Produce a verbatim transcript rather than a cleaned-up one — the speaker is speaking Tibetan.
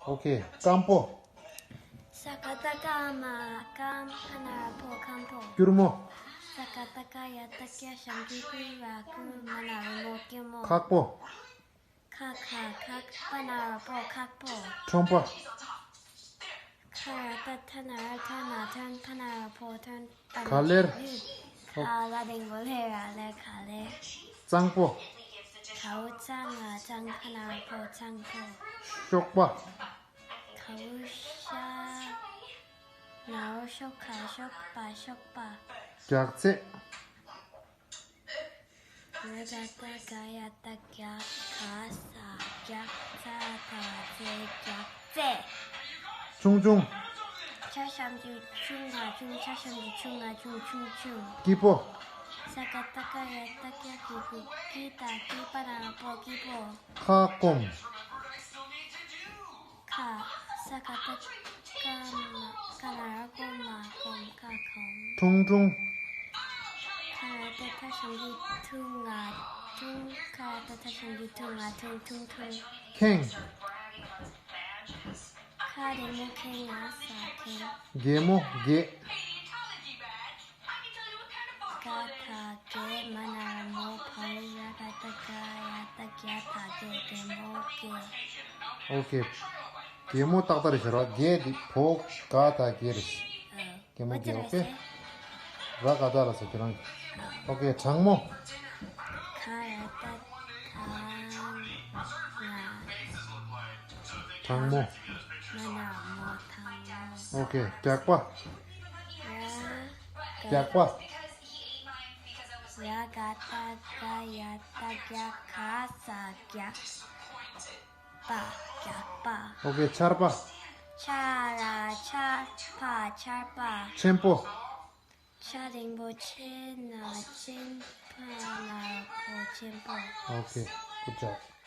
ཨོ་ཁེ། སྐམ་པོ། ས་ཀ་བཏགས་སྐ་མ་སྐམ། ཕ་ན་རོ་པོ་སྐམ་པོ། སྐྱུར་མོ། ས་ཀ་བཏགས་སྐ་ཡ་བཏགས་སྐྱ་ཞབས་ཀྱུ་ཀུ་ར་སྐྱུར། མ་ན་རོ་མོ་སྐྱུར་མོ། ཁག་པོ། ཁ་ཁ་ཁག་ཕ་ན་རོ་པོ་ཁག་པོ། ཁྲོན་པ། ཁ་ར་བཏགས་ཁྲ་ན་རོ་ཁྲོ་ན་ཁྲོན། ཕ་ན་རོ་པོ་ཁྲོན། ཨ་ག་ལེར། ཁ་ལ་འགྲེང་བུ་ལེ་ར་ལེར་ག་ལེར། གཙང་པོ། ག་འུ་གཙང་ང་གཙང་། ཕ་ན་རོ་པོ་གཙང་པོ། གཤོག་པ། ག་འུ་ཤ་ན་རོ་ཤོ་ག་གཤོག་པ་གཤོག་པ། རྒྱགས་ཚད། ར་ག་བཏགས་རྒ་ཡ་བཏགས་རྒྱ་ག་ས་རྒྱག་ཚ་ད་ཚེ་རྒྱགས་ཚད། ཆུང་ཆུང་། ཆ་ཞབས་ཀྱུ་ཆུ་ང་ཆུང་། ཆ་ཞབས་ཀྱུ་ཆུ་ང་ཆུང་། ཆུང་ཆུང་། སྐྱིད་པོ། ས་ཀ་བཏགས་སྐ་ཡ་བཏགས་སྐྱ་སྐྱི་སྐུ་སྐྱིད་ད་སྐྱིད། པ་ན་རོ་པོ་སྐྱིད་པོ། ཁ་སྐོམ། ཁ། ས་ཀ་བཏགས་སྐ་མ་སྐ་ན་རོ་སྐོ་མ་སྐོམ། ཁ་སྐོམ། ཁྲུང་ཁྲུང་། ཁ་ར་བཏགས་ཁྲ་ཞབས་ཀྱུ་ཁྲུ་ང་ཁྲུང་། ཁ་ར་བཏགས་ཁྲ་ཞབས་ཀྱུ་ཁྲུ་ང་ཁྲུང་། ཁྲུང་ཁྲུང་། ཁེངས། ཁ་འགྲེང་བུ་ཁེ་ང་ས་ཁེངས། རྒད་མོ་རྒས། ག་ད་གད། མ་ན་རོ་མོ་བ་འོག་ར་ག་བཏགས་རྒ་ཡ་བཏགས་རྒྱ་ད་གད། རྒད་མོ་རྒས། ཨོ་ཁེ། རྒད་མོ་ཏག་ཏག་རེད་ཤག་ར། རྒས་འདི་བ་འོག་ག་ད་གད་རེད། རྒད་མོ་རྒས། ཨོ་ཁེ། ར་ག་ད་ལ་ས་ཁྱེད་རང་། ཨོ་ཁེ། གྲང་མོ། ག་ར་བཏགས་གྲང་ང་། གྲང་མོ། མ་ན་རོ་མོ་གྲང་མོ། ཨོ་ཁེ། རྒྱགས་པ། ར་ག་རྒྱགས་པ། ར་ག་བཏགས་རྒ་ཡ་བཏགས་རྒྱ་ག་ས་རྒྱག་པ། རྒྱགས་པ། ཨོ་ཁེ། ཆར་པ། ཆ་ར་ཆར་པ་ཆར་པ། ཆེན་པོ། ཆ་འགྲེང་བུ་ཆེ་ན་ཆེན། ཕ་ན་རོ་པོ་ཆེན་པོ། ཨོ་ཁེ། Good job.